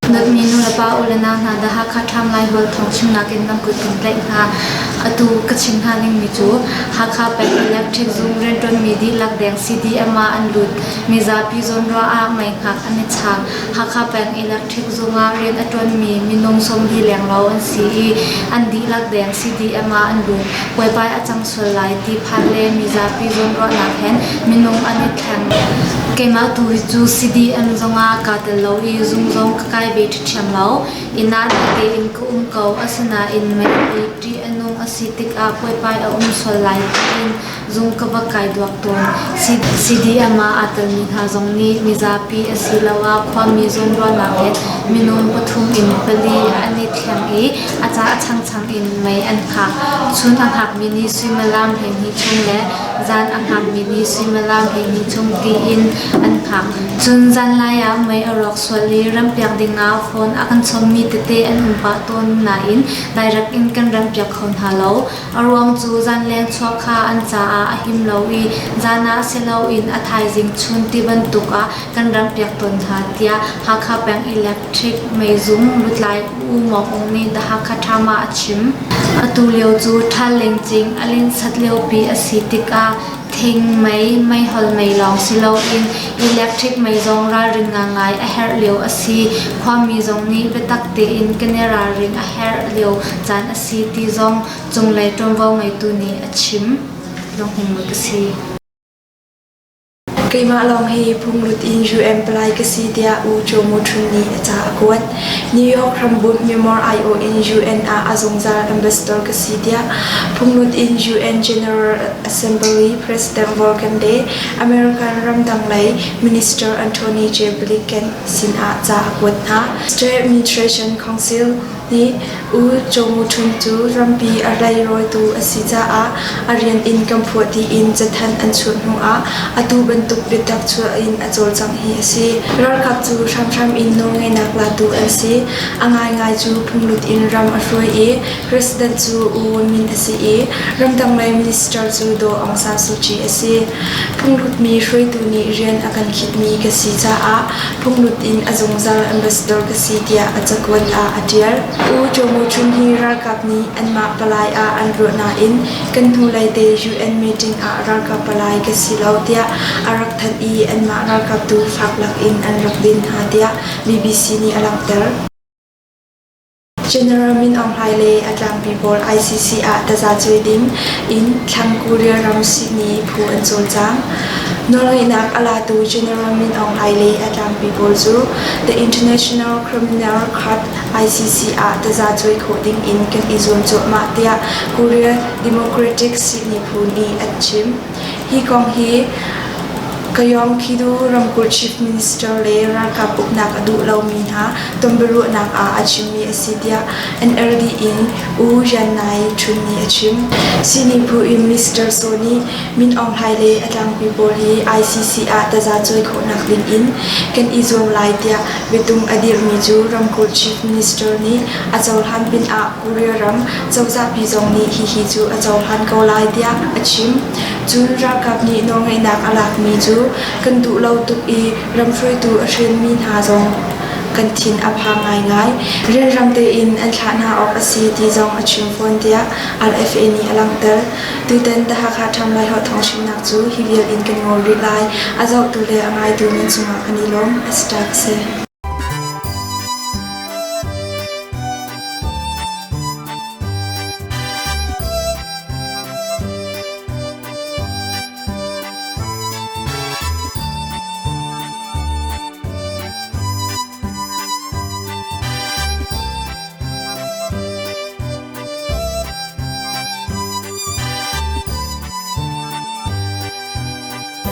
Dawtmi nulepa ulenau hna The Hakha Ṭhang Laiholh thawngchimnak in nan kut kan tlaih hna. Atu ka chim hna ningmi cu Hakha peng electric zung rianṭuanmi dihlak deng CDM ah an lut. Mizapi zawnruah ah meihngak an i chaak. Hakha peng electric zung ah rian a ṭuanmi minung 40 lenglo an si i an dihlak deng CDM ah an lut. Puaipai a cang sual lai ti phan le mizapi zawnruahnak hen minung an i thleng. Keimah tu hi cu CDM zongah kaa tel lo i zung zong ka kai ve ṭhiamṭhiam lo. Inn ah tein ka um ko. Asinain mei hi ṭih a nung a si tikah puaipai a um sual lai tiin zung ka va kai duak tawn. CDM ah aa telmi hna zong nih mizapi asiloah khuami zawnruahnak he minung pathum in pali an i thleng i a ca a changchang in mei an hngak. Chun a hngakmi nih suimilam 12 chung le zan a hngakmi nih suimilam 12 chung tiin an hngak. Cun zanlai ah mei a rawk sual i remhpiak dingah phone a kan chawnmi tete an um pah tawn nain direct in kan remhpiak kho hna lo. A ruang cu zanleng chuah kha an caah a him lo i zan ah si loin a thaizing chun ti bantuk ah kan ramhpiak tawn hna tiah Hakha peng electric meizung lutlai U Mawng Ung nih The Hakha Times ah a chim. Atu lio cu ṭhal lengcing a linhsat liopi a si tikah thing mei, meihol mei lawng si loin electric mei zong ralring ngangai a herh lio a si. Khuami zong nih biatak tein kan i ralring a herh lio caan a si ti zong cunglei ṭuanvo ngeitu nih a chim. Lunghmui ka si. Keimah lawng hi phunglut in UN palai ka si tiah U Kyaw Moe Htun nih a ca a kuat. New York rambunh Myanmar aiawh in UN ah a zungzal ambassador ka si tiah phunglut in UN General Assembly President Volker le American ramdang lei Minister Antony J. Blinken sinah ca a kuat hna. State Administration Council nih U Kyaw Moe Htun cu rampi a leirawitu a si caah a rian in kan phuah tiin cathanh an chuah hnu ah atu bantuk biatak chuah in a cawlcangh hi a si. Ralkap cu hramhram in nawlngeihnak latu an si. A ngaingai cu phunglut in ram a hruai i President cu U Win Myint a si i ramdang lei minister cu Daw Aung San Suu Kyi a si. Phunglutmi hruaitu nih rian a kan khitmi ka si caah phunglut in a zungzal ambassador ka si tiah a cakuat ah a ṭial. U Kyaw Moe Htun hi ralkap nih anmah palai ah an ruah nain kan hnulei te UN meeting ah ralkap palai ka si lo tiah a rak thanh i anmah ralkap tu fak lakin an rak din hna tiah BBC nih a langhter. General Min Aung Hlaing le a tlangpi pawl ICC ah tazacuai ding in Thlang Korea ram sihni phu an cawlcang. Nawlngeihnak a latu General Min Aung Hlaing le a tlangpi pawl cu The International Criminal Court ICC ah tazacuai khawh ding in kan i zuam cuahmah tiah Korea Democratic sihni phu nih an chim. Hi kong hi Kayawngkhidu ramkulh Chief Minister le ralkap uknak a duh lomi hna tonbiaruahnak ah a chimmi a si tiah NLD in U Yan Nai Htun nih a chim. Sihni phu in Mr. Saw nih Min Aung Hlaing le a tlangpi pawl hi ICC ah tazacuai khawhnak ding in kan i zuam lai tiah biatung a dirhmi cu ramkulh Chief Minister nih a cohlan pinah Korea ram cozahpi zong nih hihi cu a cohlan ko lai tiah a chim. Cun ralkap nih nawlngeihnak a lakmi cu kan duh lo tuk i ram hruaitu a hrenmi hna zong kan thin a phang ngaingai. Rianrang tein an thlah hna awk a si ti zong a chim fawn tiah RFA nih a langhter. Tutan The Hakha Ṭhang Laiholh thawngchimnak cu hi vial in kan ngol rih lai. A zohtu le a ngaitu nan cungah kan i lawm. Esther ka si.